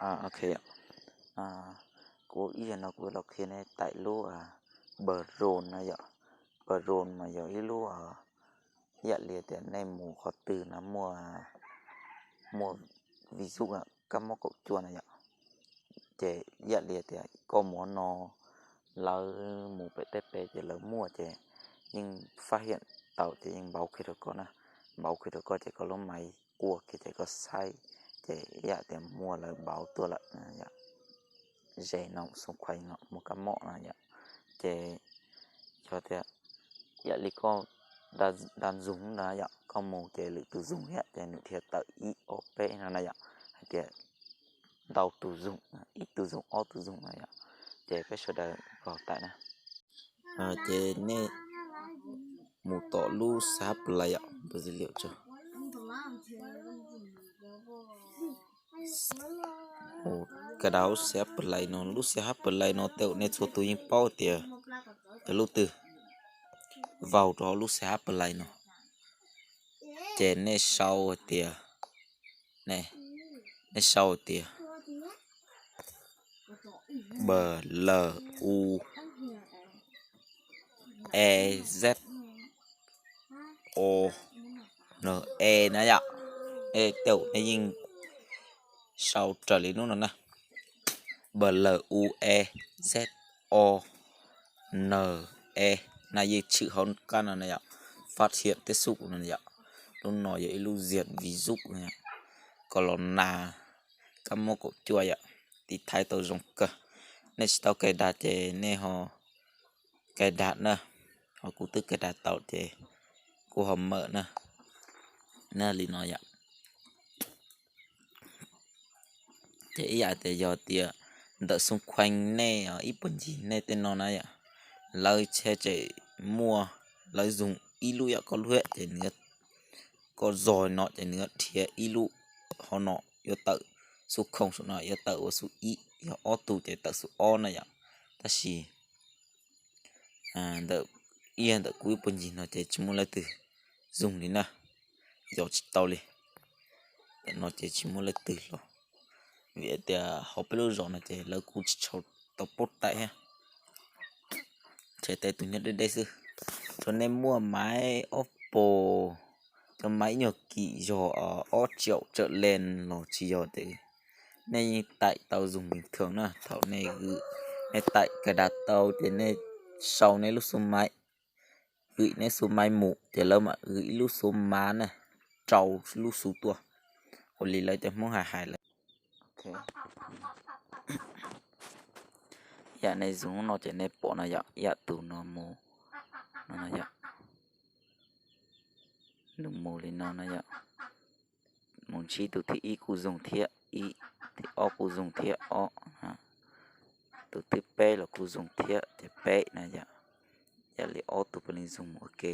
Ok, kuv ib yam no kuv los qhia nej taim lub Brone na yom. Brone mas yog ib lub, ib yam li tias nej mus qhov twg no muaj, muaj vis zuj kab mob kaum cuaj na yom. Ces ib yam li tias koj mus no, lawv mus pem teb pem ces lawv muaj ces yeej faj hiam tau ces yeej npauv kiag rau koj na. Npauv kiag rau koj ces koj lub maiv quaj kiag ces koj saib ces ib yam tias muaj lawv npauv tuaj lawm yom. Ze no xoo khuaj no muaj kab mob no yom. Ces yog tias ib yam li koj da ntxoog na yom, koj mus ces lwm tus zoog thiab ces nws dhia tawm ib ob peb no na yom. Hais tias ntau tus zoog, ib tus zoog ob tus zoog na yom. Ces peb sawv daws pog taim na. Ces nej mus tom lub xab play yom, npawg Zis Liam tso. Kawg dav lub xab play no, lub xab play no tej zaum nej txhua tus yeej paub tias yog lub twg. Vau rau lub xab play no, ces nej sau hais tias, nej sau hais tias B L U E Z O N E na yom. Tej zaum nej yeej sau raws li lub no na, B L U E Z O N E na, yeej tshwm hauv qab no na yom, phát hiện tiếp xúc no na yom. Lub no yog ib lub diệt virus na yom, corona, kab mob kaum cuaj yom, tiv thaiv tau zoo kawg. Nej tsis tau cài đặt ces nej ho cài đặt na, ho kuv twb cài đặt tau ces kuv ho mở na, na li no yom. Ces ib yam tias yog tias ntawm xung quanh nej ib puag ncig nej tej no na yom, lawv tseem muaj, lawv zoog ib lub yam koj lub thiab ces nws, koj zog no ces nws dhia ib lub hauv no yuav tawm xub khooj saum no yuav tawm ua xub ib, yog ob tug ces tawm xub ob na yom. Tab sis ntawm, ib yam ntawm kuv ib puag ncig no ces tsis muaj leej twg zoog li na, yog tsis tau li. Ntawm no ces tsis muaj leej twg los, vim tias hauv peb lub zos no ces lawv kuj tsis tshua tau paub taim thiab, ces tej tus nyob deb deb xwb. Tsuas nej muaj maiv Oppo, cov maiv ib nyuag kim yog ob triệu trở lên los tsis yog ces nej yeej taim tau zoog bình thường na. Thaum nej, nej taim cài đặt tau ces nej sau nej lub số máy, gửi nej số máy mus ces lawv mam gửi ib lub số má na, rau lub xu tuaj, ua li lawv cov Hmoob hais hais lawm. Yam nej zoog no ces nej pom no yom, yam tus no mus, no yom, nws mus li no no yom. Mus ntsib tus thib ib kuj zoog thiab ib, thib ob kuj zoog thiab ob, tus thib peb los kuj zoog thiab ces peb na yom. Yam li ob tug puav leej zoog mus ua ke.